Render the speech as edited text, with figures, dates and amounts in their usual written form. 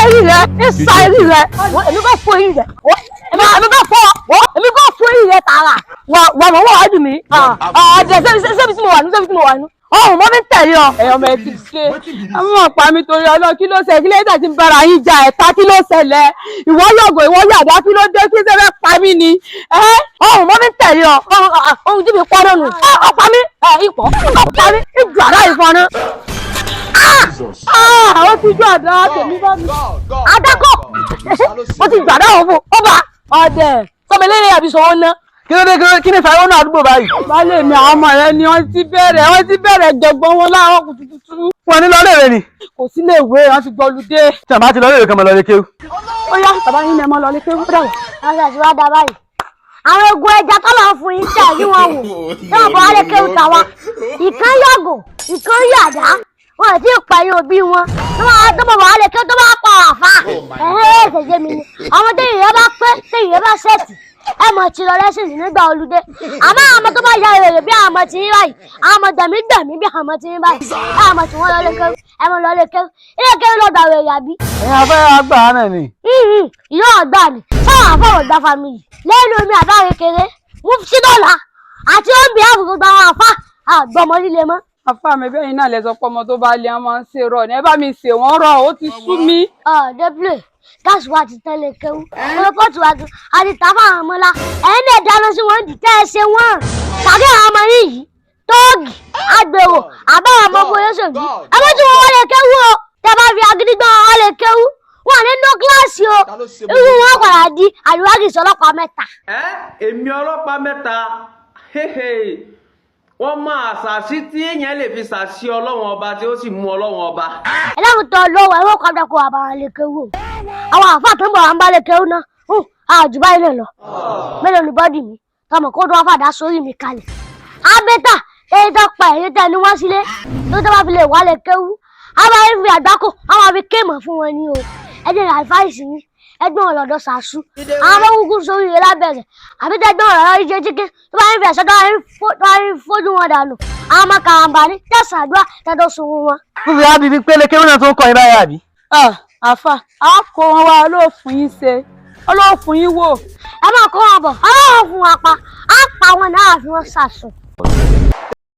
Eyín rẹ, ń sa eyín rẹ. Èmi kò fọ eyín rẹ, èmi kò fọ, èmi kò fọ eyín rẹ tààrà. Wà wà mọ̀ wọ́n wá dùn mí. Ọ̀dẹ̀ sẹ́bi tí mo wà nú, sẹ́bi tí mo wà nú. Ọ̀hún mọ́ mi tẹ̀lé ọ. Ẹ̀yọ́ ọmọ ẹ ti ṣe àwọn ọ̀pá mi torí ọlọ́. Kí ló ṣe? Kí ló dé tí ń bára yín jà ẹ̀ta? Kí ló ṣẹlẹ̀? Ìwọ yọ̀gọ̀, ìwọ yàdá, kí ló dé? Kí ṣe fẹ́ pa mí ni? Ọ̀hún mọ́ mi tẹ̀lé ọ. Ohun tí mi pọ́ náà nù. Ọ̀pá mi ipò ọ̀pá mi ìjọ àdá ìfọ̀nà. Ó ti jó àdá tèmi bá mi. Adákọ̀ mo ti gbàdá òun fún ọba ọ̀dẹ̀ sọmọlẹ́rẹ́ àbí sọ wọn ná. Kí ló dé? Kí ni fàáwọn náà àdúgbò báyìí? Baálé mi, àwọn ọmọ rẹ ni wọ́n ti bẹ̀rẹ̀, wọ́n ti bẹ̀rẹ̀ jọgbọ́n wọn láàárọ̀ kùtùkùtù. Wọn ní lọlé rẹ ni? Kò sí lè wé, wọ́n ti gbọ́ludé. Tí a bá ti lọlé rẹ kan mọ lọlé kéwù. Ó yá, bàbá yín ni ẹ mọ́ lọ lé kéwú. Ó dàbọ̀. Àwọn àti wá dá báyìí, àwọn egun ẹja tó lọ fún yín tẹ̀ rí wọn wò tí wọn bọ̀ wálé kéwù tàwa. Ìkan yọ̀gò, ìkan yàdá, wọn àti ìpààyàn òbí wọn tó máa tó bọ̀ wálé kéwù tó bá pa àfà ẹ̀hẹ́ ẹ̀sẹ̀ mi ni. Àwọn téèyàn yẹn bá pé, téèyàn yẹn bá ṣẹ̀tì, ẹ mọ̀ tí lọ lẹ́sìn nígbà olùdé. Àmọ́ àwọn ọmọ tó bá ya èrè bí àwọn ọmọ tí ń báyìí, àwọn ọmọ gbẹ̀mí gbẹ̀mí bí àwọn ọmọ tí ń báyìí, àwọn ọmọ tí wọ́n lọ lé kéwù, ẹ mọ̀ lọ lé kéwù, ilé kéwù lọ́dọ̀ àwọn èrè àbí? Ẹ̀yin afẹ́ àgbà náà ni. Ìyá ọ̀gbà ni sáwọn àfọwọ́ gba family lẹ́nu omi àbá kékeré mú sí dọ́là àti ó ń bí àbùkù gba àwọn àfa àgbọ̀mọ líle mọ́. Afá mi, bẹ́ẹ̀ yín náà lẹ sọ pé ọmọ tó bá lé ọmọ ń ṣe rọ ni. Ẹ bá mi ṣe wọ́n rọ̀, ó ti sú mi. Ọ̀ débìlẹ̀ gáàsì wa ti tẹ́lẹ̀ kéwú olùkọ́tù wa ti àti tà fáwọn ọmọlá. Ẹ̀yin náà dáná sí wọn dì tẹ́ ẹ ṣe wọ́n tàbí àwọn ọmọ yìí yìí tóògì agbèrò àbáwọn ọmọ bóyá ṣòbí ẹ bá tí wọn wọlé kéwú o. Tẹ bá fi agídí gbọ́n wọn wọlé kéwú, wọn ní nú kíláàsì o. Irú wọn padà di àlùwágìsì ọlọ́pàá mẹ́ta. Ẹ èmi ọlọ́pàá mẹ́ta, hehe, wọ́n máa àṣàṣì tí èèyàn lè fi ṣàṣì Ọlọ́wọ́n Ọba tí ó sì mú Ọlọ́wọ́n Ọba. Ẹlẹ́rìí tó lọ́wọ́ ẹ̀rọ kọjá kó wà bá wọn lè kéwú o. Àwọn àfáà tó ń bọ̀ wá ń bá lè kéwú náà àjù báyìí lè lọ. Mélòó ni body mi tọmọ kó tó wá fàdá sórí mi kalẹ̀ abẹ́tà èyí tó pa èyí tẹ́ ni wọ́n sílé tó tó bá fi lè wá lè kéwú, a máa ń fi àgbákò, a máa fi kéèmọ̀ fún wọn ní o. Ẹ jẹ́ àìfáìsì ní ẹgbẹ́ wọn lọ́dọ̀ sàásù, àwọn ọmọ kúkú sórí rẹ lábẹ́rẹ̀ àbí tẹ́gbẹ́ wọn lọ́dọ̀ ìjẹ́ chicken tó bá ń fi ẹ̀sọ́ tó bá ń fojú wọn dànù. Àwọn ọmọ kàràǹbà ní tẹ̀sán àdúrà tẹ́tọ́ sun wọn. Fífi á bíbí pélé kéwù náà tó ń kọ́ yín báyìí àbí? Àfà á kó wọn wá, olóòfún yín ṣe, olóòfún yín wò. Ẹ máa kó wọn bọ̀, ọlọ́run fún wa pa á pa wọn náà, àfi wọn sàsùn.